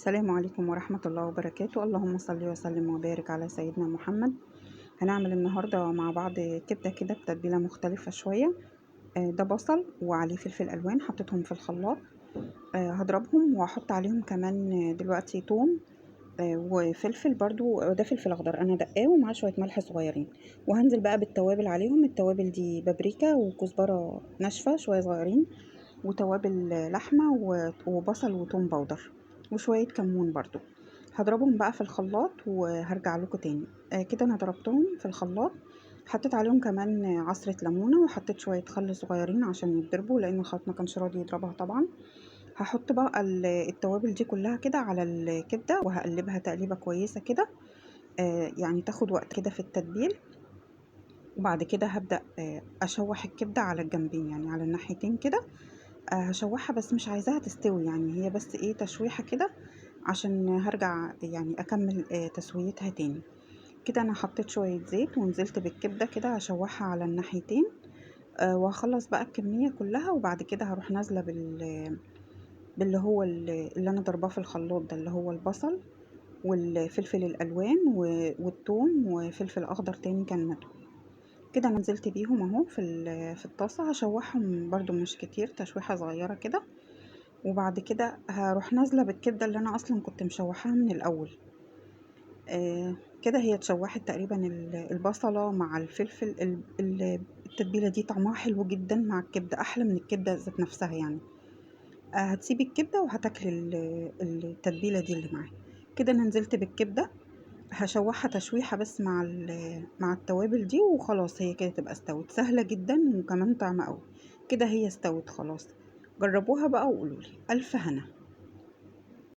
السلام عليكم ورحمة الله وبركاته. اللهم صل وسلم وبارك على سيدنا محمد. هنعمل النهاردة مع بعض كبدة كده بتتبيلة مختلفة شوية. ده بصل وعليه فلفل ألوان حطيتهم في الخلاط. هضربهم وهحط عليهم كمان دلوقتي توم وفلفل برضو، ده فلفل اخضر انا دقاه ومعاه شوية ملح صغيرين. وهنزل بقى بالتوابل عليهم. التوابل دي بابريكا وكزبره ناشفة شوية صغيرين، وتوابل لحمه وبصل وتوم powder وشوية كمون برضو. هضربهم بقى في الخلاط وهرجع لكم تاني. كده انا ضربتهم في الخلاط، حطيت عليهم كمان عصره ليمونه وحطيت شوية خل صغيرين عشان يتضربوا لان الخلاط ما كانش راضي يضربها طبعا. هحط بقى التوابل دي كلها كده على الكبده وهقلبها تقليبه كويسة كده، يعني تاخد وقت كده في التتبيل. وبعد كده هبدا اشوح الكبده على الجنبين، يعني على الناحيتين كده. هشوحها بس مش عايزاها تستوي، يعني هي بس ايه تشويحه كده عشان هرجع يعني اكمل تسويتها تاني. كده انا حطيت شوية زيت ونزلت بالكبده كده هشوحها على الناحيتين، وهخلص بقى الكمية كلها. وبعد كده هروح نازله باللي هو اللي انا ضرباه في الخلاط ده، اللي هو البصل والفلفل الالوان والثوم وفلفل اخضر تاني كان مدعو. كده انا نزلت بيهم اهو في الطاسه، هشوحهم برده مش كتير، تشويحه صغيرة كده. وبعد كده هروح نازله بالكبده اللي انا اصلا كنت مشوحاها من الاول. كده هي اتشوحت تقريبا البصله مع الفلفل. التتبيله دي طعمها حلو جدا مع الكبده، احلى من الكبده ذات نفسها يعني. هتسيبي الكبده وهتاكلي التتبيله دي اللي معاها. كده انا نزلت بالكبده، هشوحها تشويحه بس مع التوابل دي وخلاص، هي كده تبقى استوت. سهلة جدا وكمان طعمه قوي. كده هي استوت خلاص. جربوها بقى وقولولي. الف هنا.